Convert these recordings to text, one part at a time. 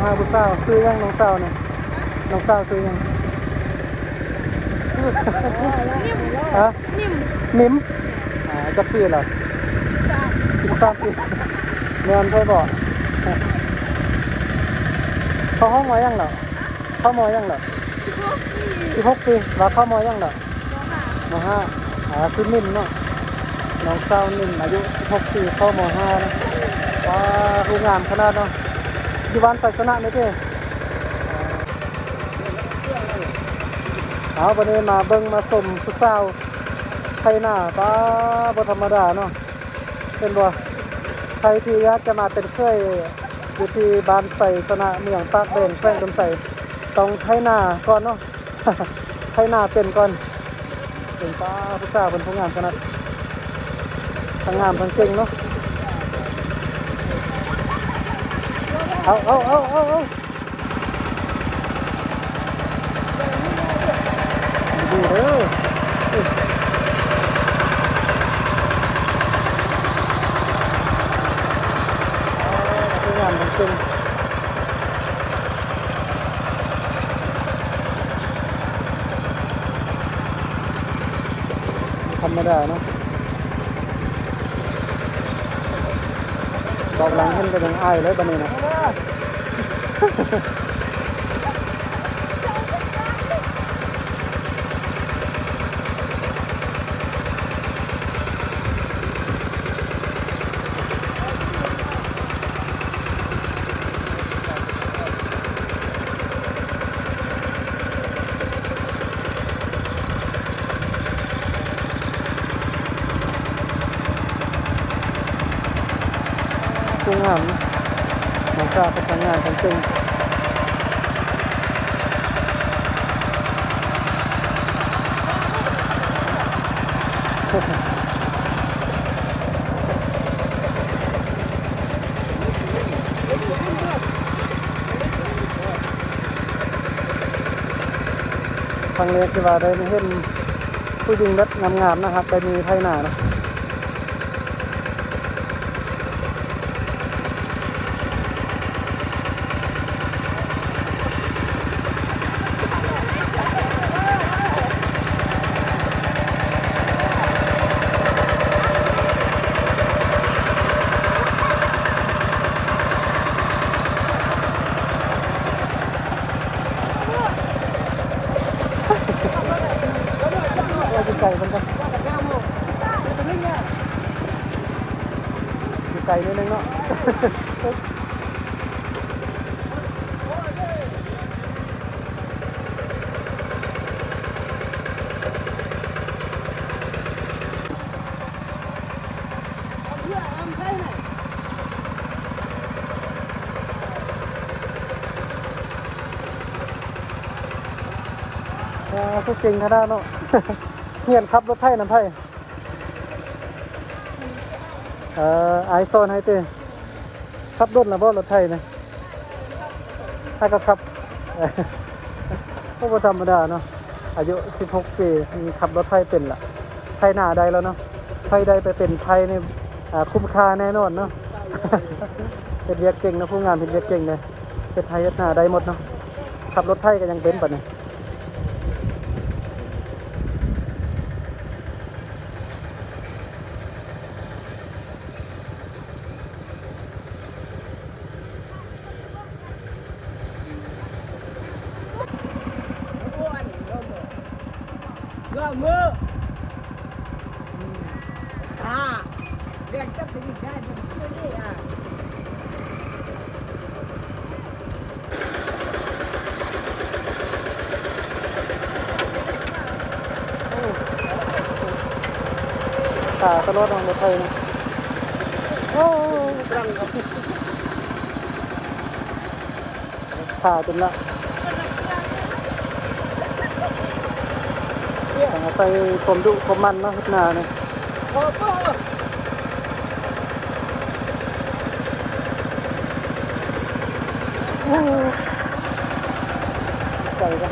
ຫາຜູ້ສາວ. ຊື່ຫຍັງນ້ອງສາວນີ້? ນ້ອງສາວຊື່ຫຍັງ? ຮະ? ນິມ. ນິມ? ອ່າ ຈັກປີລະ? ສິບສາມ. ສິບສາມປີ. ແມ່ນແທ້ບໍ່? ເຂົາຮ້ອງວ່າຫຍັງລະ? ເຂົ້າ ມໍ ຫຍັງລະ? ສິບຫົກປີ. ສິບຫົກປີ. ວ່າເຂົ້າ ມໍ ຫຍັງລະ? ມໍຫ້າ. ມໍຫ້າ. ອ່າ ຊື່ນິມເນາະ. ນ້ອງສາວນິມ ອາຍຸສິບຫົກປີ ເຂົ້າ ມໍຫ້າ ນະ. ວ້າ ຮູ້ງາມຂະໜາດເນາະ. ຢູ່ບ້ານໄຊຊະນະນີ້ຕິ? ເອົາ ບັດນີ້ມາເບິ່ງມາຊົມຜູ້ສາວໄຖນາ. ປ້າ ບໍ່ທຳມະດາເນາະ. ເຫັນບໍ່? ໃຜທີ່ຢາກຈະມາເປັນເຂີຍຢູ່ທີ່ບ້ານໄຊຊະນະ ເມືອງປາກແບງ ແຂວງອຸດົມໄຊ ຕ້ອງໄຖນາກ່ອນເນາະ. ໄຖນາເປັນກ່ອນ. ເປັນ ປ້າ ຜູ້ສາວເພິ່ນຜູ້ງາມຂະໜາດ, ທັງງາມທັງເກັ່ງເນາະ. ເອົາ ເອົາ ເອົາ ເອົາ ເອົາ. ດີເດີ ງາມເກັ່ງ ທຳມະດາເນາະ. ເບາະຫຼັງເຫັນກໍຍັງອາຍເລີຍບາດນີ້ນະ. ຜູ້ງາມ ນ້ອງສາວເພິ່ນທັງງາມທັງເກັ່ງ. ຄັ້ງແລກທີ່ວ່າໄດ້ມາເຫັນຜູ້ຍິງແບບງາມໆ ນະຮັກ ໄດ້ມີໄຖນານະ. ຢູ່ໄກເພິ່ນກໍ ຢູ່ໄກໜ້ອຍໜຶ່ງເນາະ. ເອີ ຄືເກັ່ງຂະໜາດເນາະ. ຮຽນຂັບລົດໄຖນຳໃຜ? ເອີ ອ້າຍສອນໃຫ້ຕິ. ຂັບດົນແລ້ວບໍ່ລົດໄຖນີ້? ໃຜກໍຂັບ. ໂອ້ ບໍ່ທຳມະດາເນາະ. ອາຍຸສິບຫົກປີ ຂັບລົດໄຖເປັນລະ ໄຖນາໄດ້ແລ້ວເນາະ. ໃຜໄດ້ໄປເປັນໄພນີ້ ອ່າ ຄຸ້ມຄ່າແນ່ນອນເນາະ. ເຮັດວຽກເກັ່ງເນາະ ຜູ້ງາມເຮັດວຽກເກັ່ງເດ້. ເຮັດໄຮ່ເຮັດນາໄດ້ໝົດເນາະ. ຂັບລົດໄຖກໍຍັງເປັນປານນີ້. ຖ້າຕະຫຼອດເນາະ ລົດໄຖນະ. ໂອ້ ສະລັງ ຖ້າຈົນລະ ຕ້ອງອາໄສຄວາມດຸຄວາມໝັ່ນເນາະ ເຮັດນານີ້. ໂອ້ ໄກເດ້.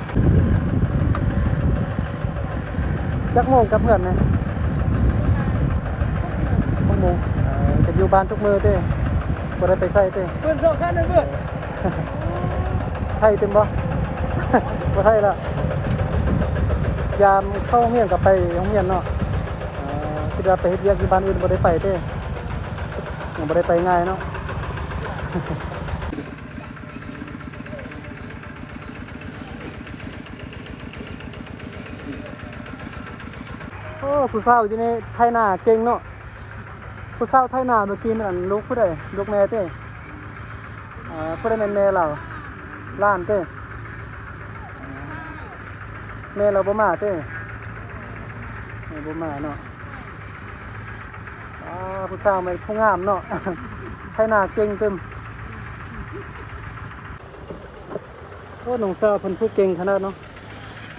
ໂ ຈັກໂມງກັບເຮືອນນີ້? ຫົກໂມງ. ເອີ ກໍຢູ່ບ້ານທຸກມື້ຕິ? ບໍ່ໄດ້ໄປໃສຕິ? ເປີດສອງຄັນເດີ. ໄທຕື່ມບໍ່? ບໍ່ໄທລະ. ຍາມເຂົ້າໂຮງຮຽນກໍໄປໂຮງຮຽນເນາະ. ເອີ ຄິດວ່າໄປເຮັດວຽກຢູ່ບ້ານອື່ນ ບໍ່ໄດ້ໄປຕິ? ຍັງບໍ່ໄດ້ໄປງ່າຍເນາະ. ໂອ້ ຜູ້ສາວຢູ່ນີ້ໄຖນາເກັ່ງເນາະ. ຜູ້ສາວໄຖນາເມື່ອກີ້ແມ່ນລູກຜູ້ໃດ? ລູກແມ່ຕິ? ເອີ ຜູ້ໃດແມ່ນແມ່ລາວ? ຫຼານຕິ? ແມ່ລາວບໍ່ມາຕິ? ແມ່ບໍ່ມາເນາະ. ອ່າ ຜູ້ສາວແມ່ນຜູ້ງາມເນາະ ໄຖນາເກັ່ງຕື່ມ. ໂອ້ ນ້ອງສາວເພິ່ນຜູ້ເກັ່ງຂະໜາດເນາະ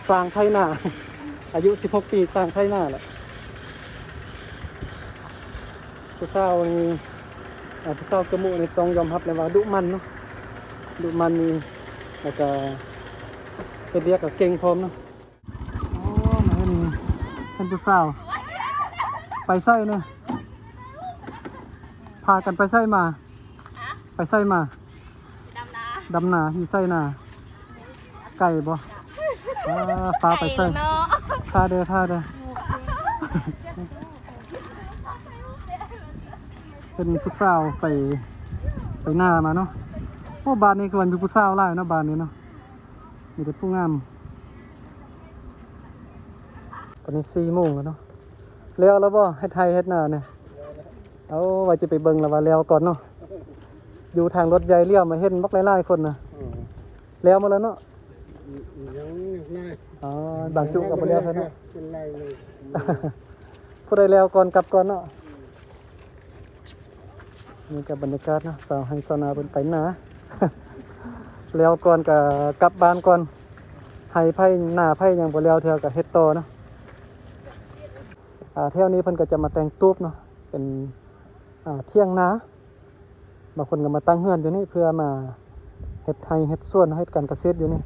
ຊ່າງໄຖນາ ອາຍຸສິບຫົກປີ ຊ່າງໄຖນາແຫຼະ. ຜູ້ສາວນີ້ ອ່າ ຜູ້ສາວກະມຸນີ້ຕ້ອງຍອມຮັບເລີຍວ່າດຸໝັ່ນເນາະ ດຸໝັ່ນນີ້ ແລ້ວກະເຮັດວຽກກະເກັ່ງພ້ອມເນາະ. ໂອ້ ມາເຫັນ ເຫັນຜູ້ສາວ ໄປໃສນີ້? ພາກັນໄປໃສມາ? ຮະ? ໄປໃສມາ? ໄປດຳນາ. ດຳນາ ຢູ່ໃສນາ? ໄກບໍ່? ອ່າ ພາໄປໃສ? ໄກແລ້ວເນາະ. ຖ້າເດີ ຖ້າເດີ. ເຫັນຜູ້ສາວໄປ ໄປນາມາເນາະ. ໂອ້ ບ້ານນີ້ຄືວ່າມີຜູ້ສາວຫຼາຍເນາະ ບ້ານນີ້ເນາະ. ມີແຕ່ຜູ້ງາມ. ຕອນນີ້ສີ່ໂມງແລ້ວເນາະ. ແລ້ວແລ້ວບໍ່? ເຮັດໄຮ່ເຮັດນານີ້. ເອົາ ວ່າຊິໄປເບິ່ງແລ້ວວ່າແລ້ວກ່ອນເນາະ. ຢູ່ທາງລົດໃຫຍ່ຫຼຽວມາເຫັນບັກຫຼາຍໆຄົນນະ. ເອີ ແລ້ວໝົດແລ້ວເນາະ. ອືມ ຍັງຫຼາຍ. ອໍ ບາງຈຸກໍບໍ່ແລ້ວເທື່ອເນາະ. ເປັນຫຼາຍເລີຍ. ຜູ້ໃດແລ້ວກ່ອນກັບກ່ອນເນາະ. ນີ້ກໍບັນຍາກາດເນາະ ຊາວໄຮ່ຊາວນາເພິ່ນໄປນາ ແລ້ວກ່ອນກໍກັບບ້ານກ່ອນ. ໄຮ່ໃຜນາໃຜຍັງບໍ່ແລ້ວເທື່ອກໍເຮັດຕໍ່ເນາະ. ອ່າ ແຖວນີ້ເພິ່ນກໍຈະມາແຕ່ງຕູບເນາະ ເປັນ ອ່າ ຖຽງນາ. ບາງຄົນກໍມາຕັ້ງເຮືອນຢູ່ນີ້ ເພື່ອມາເຮັດໄຮ່ເຮັດສວນ ເຮັດການກະເສດຢູ່ນີ້.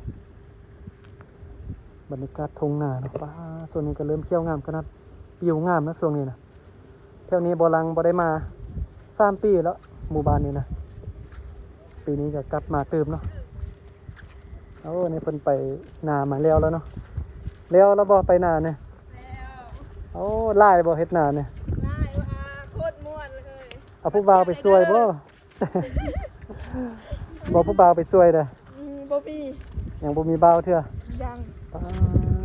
ບັນຍາກາດທົ່ງນາເນາະ. ປ້າ ຊ່ວງນີ້ກໍເລີ່ມຂຽວງາມຂະໜາດ ປິວງາມນະຊ່ວງນີ້ນະ. ແຖວນີ້ບໍ່ລັງບໍ່ໄດ້ມາສາມປີແລ້ວ ໝູ່ບ້ານນີ້ນະ. ປີນີ້ກໍກັບມາຕື່ມເນາະ. ໂອ້ ນີ້ເພິ່ນໄປນາມາແລ້ວແລ້ວເນາະ. ແລ້ວແລ້ວບໍ່ໄປນານີ້? ແລ້ວ. ໂອ້ ຫຼາຍບໍ່ເຮັດນານີ້? ຫຼາຍວ່າ ໂຄດມ່ວນເລີຍ. ເອົາຜູ້ບ່າວໄປຊ່ວຍບໍ່? ບໍ່ ຜູ້ບ່າວໄປຊ່ວຍເດີ້. ອືມ ບໍ່ມີ ຍັງບໍ່ມີບ່າວເທື່ອ. ຍັງ. ປ້າ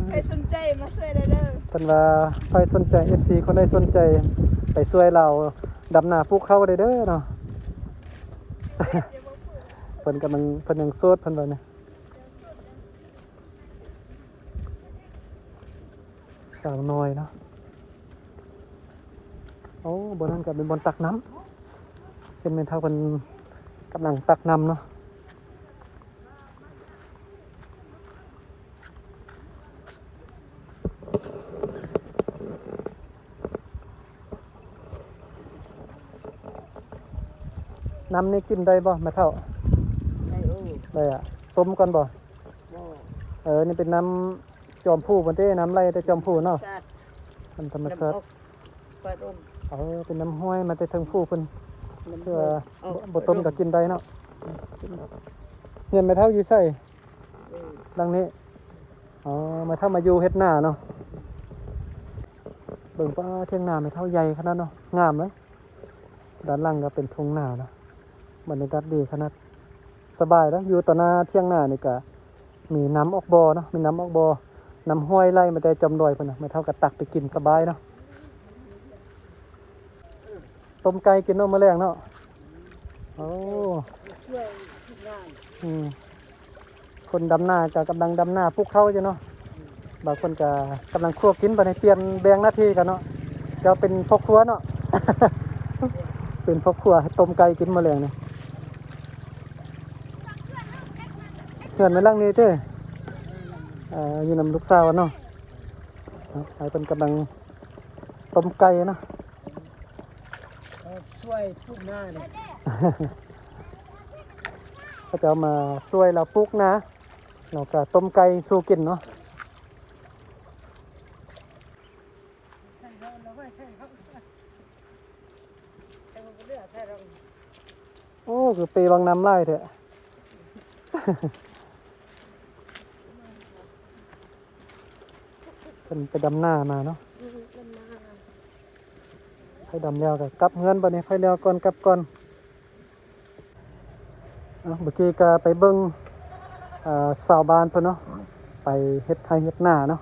ໃຜສົນໃຈມາຊ່ວຍໄດ້ເດີ້. ເພິ່ນວ່າໃຜສົນໃຈ ເອັຟຊີ ຄົນໃດສົນໃຈໄປຊ່ວຍລາວດຳນາປູກເຂົ້າໄດ້ເດີ້ເນາະ. ເພິ່ນກຳລັງ ເພິ່ນຍັງໂສດ ເພິ່ນວ່ານີ້. ສາວນ້ອຍເນາະ. ໂອ້ ບ່ອນນັ້ນກໍເປັນບ່ອນຕັກນ້ຳ ເຫັນແມ່ເຖົ້າເພິ່ນກຳລັງຕັກນ້ຳເນາະ. ນ້ຳນີ້ກິນໄດ້ບໍ່ແມ່ເຖົ້າ? ໄດ້. ໂອ້ ໄດ້ອະ. ຕົ້ມກ່ອນບໍ່? ບໍ່. ເອີ ນີ້ເປັນນ້ຳຈອມພູພຸ້ນເດ້ ນ້ຳໄຫຼແຕ່ຈອມພູເນາະ. ນ້ຳທຳມະຊາດ ນ້ຳອອກປ່າດົງ. ເອີ ເປັນນ້ຳຫ້ວຍມາແຕ່ເທິງພູພຸ້ນ. ນ້ຳຫ້ວຍ ເພື່ອ ອອກ ບໍ່ ບໍ່ຕົ້ມກໍກິນໄດ້ເນາະ. ເຮືອນແມ່ເຖົ້າຢູ່ໃສ? ເອີ ຫຼັງນີ້. ອໍ ແມ່ເຖົ້າມາຢູ່ເຮັດນາເນາະ. ເບິ່ງ ປ້າ ຖຽງນາແມ່ເຖົ້າໃຫຍ່ຂະໜາດເນາະ ງາມເລີຍ. ດ້ານຫຼັງກໍເປັນທົ່ງນາເນາະ ບັນຍາກາດດີຂະໜາດ ສະບາຍເດ້. ຢູ່ຕໍ່ໜ້າຖຽງນານີ້ກະມີນ້ຳອອກບໍ່ເນາະ ມີນ້ຳອອກບໍ່ ນ້ຳຫ້ວຍໄຫຼມາແຕ່ຈອມດອຍພຸ້ນນະ. ແມ່ເຖົ້າກໍຕັກໄປກິນສະບາຍເນາະ. ຕົ້ມໄກ່ກິນເນາະ ມື້ແລງເນາະ. ໂອ້ ຊ່ວຍງານ ອືມ. ຄົນດຳນາກໍກຳລັງດຳນາປູກເຂົ້າຢູ່ເນາະ. ບາງຄົນກໍກຳລັງຄົວກິນ ບັດນີ້ປ່ຽນແບ່ງໜ້າທີ່ກັນເນາະ. ເຈົ້າເປັນພໍ່ຄົວເນາະ ເປັນພໍ່ຄົວ ໃຫ້ຕົ້ມໄກ່ກິນມື້ແລງນີ້. ເຮືອນໃນຫຼັງນີ້ເດ້ ເອີ ຢູ່ນຳລູກສາວເນາະ. ເອີ ໃຫ້ເພິ່ນກຳລັງຕົ້ມໄກ່ເນາະ. ເອີ ຊ່ວຍປູກນາເດ້. ເຂົາເຈົ້າມາຊ່ວຍລາວປູກນາ ແລ້ວກໍຕົ້ມໄກ່ສູ່ກິນເນາະ. ຢູ່ເປວັງນ້ຳຫຼາຍແທ້. ເພິ່ນໄປດຳນາມາເນາະ. ອືມ ດຳນາ. ໃຜດຳແລ້ວກໍກັບເຮືອນບັດນີ້, ໃຜແລ້ວກ່ອນກັບກ່ອນ. ເອົາ ເມື່ອກີ້ກໍໄປເບິ່ງ ເອີ ຊາວບ້ານເພິ່ນເນາະ ໄປເຮັດໄຮ່ເຮັດນາເນາະ.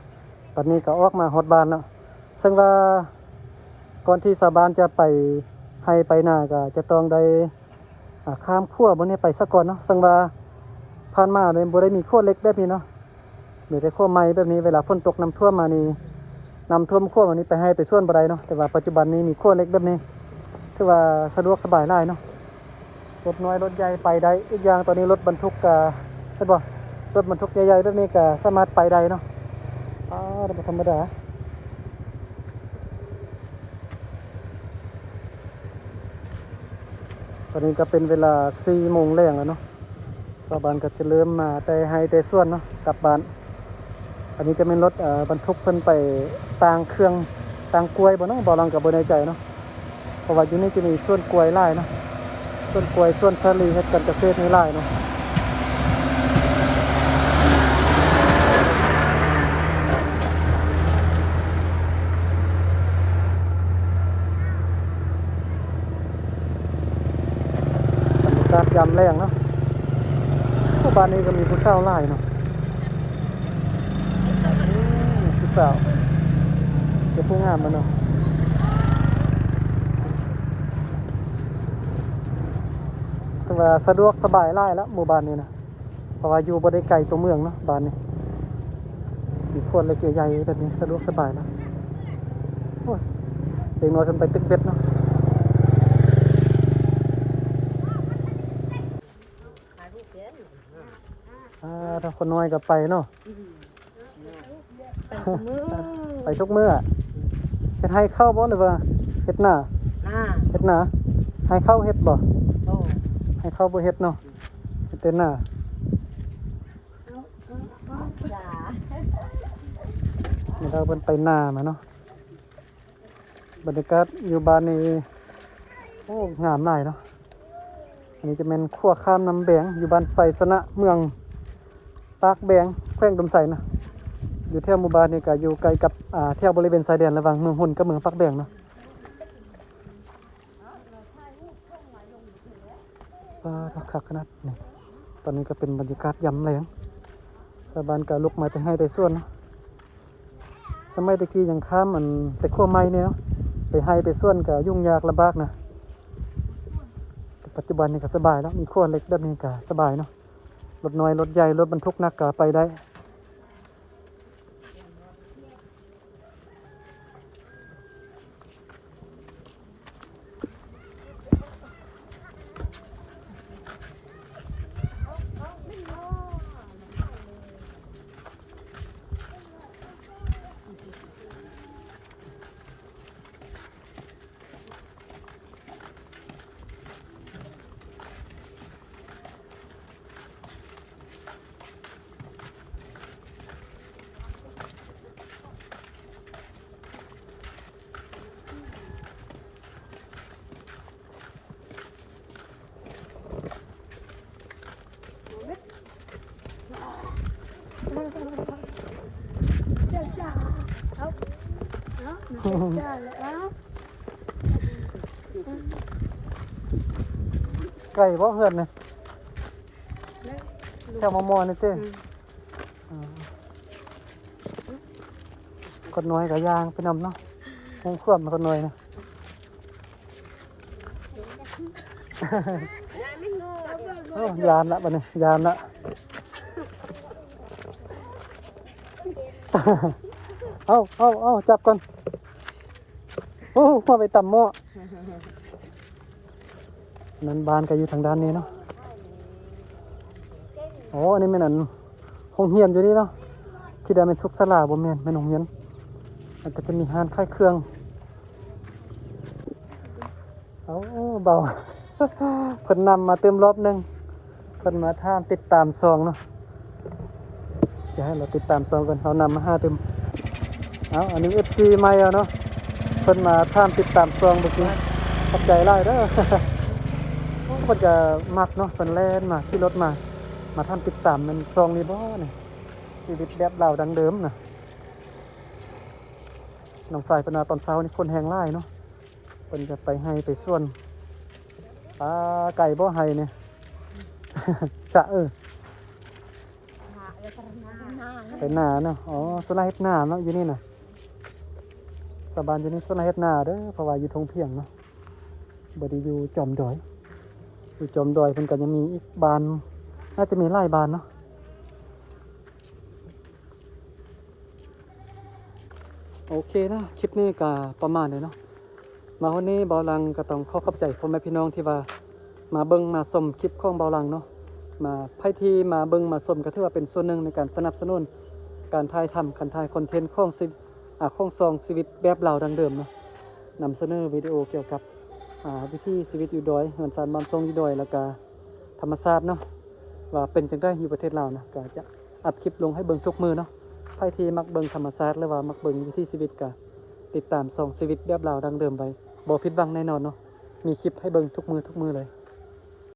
ບັດນີ້ກໍອອກມາຮອດບ້ານແລ້ວ, ເຊິ່ງວ່າກ່ອນທີ່ຊາວບ້ານຈະໄປໄຮ່ໄປນາ ກໍຈະຕ້ອງໄດ້ ອາ ຂ້າມຂົວບ່ອນນີ້ໄປສາກ່ອນເນາະ. ເຊິ່ງວ່າຜ່ານມານີ້ບໍ່ໄດ້ມີຂົວເຫຼັກແບບນີ້ເນາະ, ມີແຕ່ຂົວໄມ້ແບບນີ້. ເວລາຝົນຕົກນ້ຳຖ້ວມມານີ້ ນ້ຳຖ້ວມຂົວມານີ້ ໄປໄຮ່ໄປສວນບໍ່ໄດ້ເນາະ. ແຕ່ວ່າປັດຈຸບັນນີ້ມີຂົວເຫຼັກແບບນີ້ ຖືວ່າສະດວກສະບາຍຫຼາຍເນາະ, ລົດນ້ອຍລົດໃຫຍ່ໄປໄດ້. ອີກຢ່າງຕອນນີ້ລົດບັນທຸກກະ ເຫັນບໍ່ ລົດບັນທຸກໃຫຍ່ໆແບບນີ້ກະສາມາດໄປໄດ້ເນາະ. ອາ ບໍ່ທຳມະດາ. ຕອນນີ້ກໍເປັນເວລາສີ່ໂມງແລງແລ້ວເນາະ, ຊາວບ້ານກໍຈະເລີ່ມມາແຕ່ໄຮ່ແຕ່ສວນເນາະ ກັບບ້ານ. ອັນນີ້ຈະແມ່ນລົດ ເອີ ບັນທຸກເພິ່ນໄປຕ່າງເຄື່ອງ ຕ່າງກ້ວຍບໍ່ເນາະ, ບ່າວລັງກໍບໍ່ແນ່ໃຈເນາະ. ເພາະວ່າຢູ່ນີ້ຈະມີສວນກ້ວຍຫຼາຍເນາະ, ສວນກ້ວຍ ສວນສາລີ ເຮັດການກະເສດນີ້ຫຼາຍເນາະ. ບັນຍາກາດຍາມແລງເນາະ. ໂອ້ ບ້ານນີ້ກໍມີຜູ້ສາວຫຼາຍເນາະ. ໂອ້ ຜູ້ສາວ ເປັນຜູ້ງາມແມ່ນເນາະ. ຖືວ່າສະດວກສະບາຍຫຼາຍລະ ໝູ່ບ້ານນີ້ນະ, ເພາະວ່າຢູ່ບໍ່ໄດ້ໄກຕົວເມືອງເນາະ. ບ້ານນີ້ມີຂົວເຫຼັກໃຫຍ່ໆແບບນີ້ ສະດວກສະບາຍລະ. ໂອ້ຍ ເດັກນ້ອຍເພິ່ນໄປຕຶກເບັດເນາະ. ອ່າ ຖ້າຄົນນ້ອຍກໍໄປເນາະ. ອືມ ໄປທຸກມື້ ໄປທຸກມື້. ເຮັດໄຮ່ເຂົ້າບໍ່ ຫຼືວ່າເຮັດນາ? ນາ. ເຮັດນາ. ໄຮ່ເຂົ້າເຮັດບໍ່? ບໍ່. ໄຮ່ເຂົ້າບໍ່ເຮັດເນາະ, ເຮັດແຕ່ນາ. ແມ່ເຖົ້າເພິ່ນໄປນາມາເນາະ. ບັນຍາກາດຢູ່ບ້ານນີ້ ໂອ້ ງາມຫຼາຍເນາະ. ອັນນີ້ຈະແມ່ນຂົວຂ້າມນ້ຳແບງ ຢູ່ບ້ານໄຊຊະນະ ເມືອງປາກແບງ ແຂວງອຸດົມໄຊນະ. ຢູ່ແຖວໝູ່ບ້ານນີ້ກໍຢູ່ໃກ້ກັບ ອ່າ ແຖວບໍລິເວນຊາຍແດນລະຫວ່າງເມືອງຫົນກັບເມືອງປາກແບງເນາະ. ປາດ ຄັກຂະໜາດນີ້. ຕອນນີ້ກໍເປັນບັນຍາກາດຍາມແລງ, ຊາວບ້ານກໍລຸກມາແຕ່ໄຮ່ແຕ່ສວນເນາະ. ສະໄໝແຕ່ກີ້ຍັງຂ້າມ ອັນ ແຕ່ຂົວໄມ້ນີ້ເນາະ, ໄປໄຮ່ໄປສວນກໍຫຍຸ້ງຍາກລຳບາກນະ. ແຕ່ປັດຈຸບັນນີ້ກໍສະບາຍແລ້ວ, ມີຂົວເຫຼັກແບບນີ້ກໍສະບາຍເນາະ, ລົດນ້ອຍ ລົດໃຫຍ່ ລົດບັນທຸກໜັກກໍໄປໄດ້. ໄກບໍ່ເຮືອນນີ້? ແຖວໝໍ່ໆນີ້ຕິ? ອືມ ອືມ ຄົນນ້ອຍກໍຍ່າງໄປນຳເນາະ, ຫົງຂວມຄົນນ້ອຍນະ. ໂອ້ ຢ້ານລະບັດນີ້ ຢ້ານລະ. ເອົາ ເອົາ ເອົາ ຈັບກ່ອນ. ໂອ້ ຫົວໄປຕຳໝໍ້. ນັ້ນບ້ານກໍຢູ່ທາງດ້ານນີ້ເນາະ. ໂອ້ ອັນນີ້ແມ່ນອັນໂຮງຮຽນຢູ່ນີ້ເນາະ, ຄິດວ່າແມ່ນສຸກສາລາ, ບໍ່ແມ່ນ, ແມ່ນໂຮງຮຽນ. ແລ້ວກໍຈະມີຮ້ານຂາຍເຄື່ອງ. ເອົາ ເບົາ ເພິ່ນນຳມາຕື່ມລອບໜຶ່ງ, ເພິ່ນມາຖາມຕິດຕາມຊ່ອງເນາະ. ຈະໃຫ້ເຮົາຕິດຕາມຊ່ອງເພິ່ນ, ເຮົານຳມາຫາຕື່ມ. ເອົາ ອັນນີ້ເອັຟຊີໃໝ່ເອົາເນາະ, ເພິ່ນມາຖາມຕິດຕາມຊ່ອງເມື່ອກີ້. ຂອບໃຈຫຼາຍເດີ. ໂອ້ ເພິ່ນກໍມັກເນາະ ເພິ່ນແລ່ນມາ ຂີ່ລົດມາ ມາຖາມຕິດຕາມແມ່ນຊ່ອງນີ້ບໍ່ນີ້ ຊີວິດແບບລາວດັ້ງເດີມນະ. ນ້ອງຊາຍເພິ່ນວ່າຕອນເຊົ້ານີ້ຄົນແຮ່ງຫຼາຍເນາະ ເພິ່ນຈະໄປໄຮ່ໄປສວນ. ປາ ໄກບໍ່ໄຮ່ນີ້ ຊະເອີ ໄປນາເນາະ. ອໍ ສ່ວນຫຼາຍເຮັດນາເນາະ ຢູ່ນີ້ນະ ຊາວບ້ານຢູ່ນີ້ສ່ວນຫຼາຍເຮັດນາເດີ ເພາະວ່າຢູ່ທົ່ງພຽງເນາະ ບໍ່ໄດ້ຢູ່ຈອມດອຍ. ຢູ່ຈອມດອຍເພິ່ນກໍຍັງມີອີກບ້ານ ໜ້າຈະມີຫຼາຍບ້ານເນາະ. ໂອເຄເນາະ ຄລິບນີ້ກໍປະມານນີ້ເນາະ. ມາຮອດນີ້ບ່າວຫຼັງກໍຕ້ອງຂໍຂອບໃຈພໍ່ແມ່ພີ່ນ້ອງທີ່ວ່າມາເບິ່ງມາຊົມຄລິບຂອງບ່າວຫຼັງເນາະ. ມາ ໃຜທີ່ມາເບິ່ງມາຊົມກໍຖືວ່າເປັນສ່ວນໜຶ່ງໃນການສະໜັບສະໜູນການຖ່າຍທຳ ການຖ່າຍຄອນເທັນຂອງຊີ ອາ ຂອງຊ່ອງຊີວິດແບບລາວດັ້ງເດີມເນາະ. ນຳສະເໜີວິດີໂອກ່ຽວກັບ ອາ ວິຖີຊີວິດຢູ່ດອຍ ເຮືອນຊານບ້ານຊ່ອງຢູ່ດອຍ ແລ້ວກະທຳມະຊາດເນາະ ວ່າເປັນຈັ່ງໃດຢູ່ປະເທດລາວນະ. ກະຈະອັບຄລິບລົງໃຫ້ເບິ່ງທຸກມື້ເນາະ. ໃຜທີ່ມັກເບິ່ງທຳມະຊາດ ຫຼືວ່າມັກເບິ່ງວິຖີຊີວິດ ກະຕິດຕາມຊ່ອງຊີວິດແບບລາວດັ້ງເດີມໄວ້ ບໍ່ຜິດຫວັງແນ່ນອນເນາະ. ມີຄລິບໃຫ້ເບິ່ງທຸກມື້ ທຸກມື້ເລີຍ.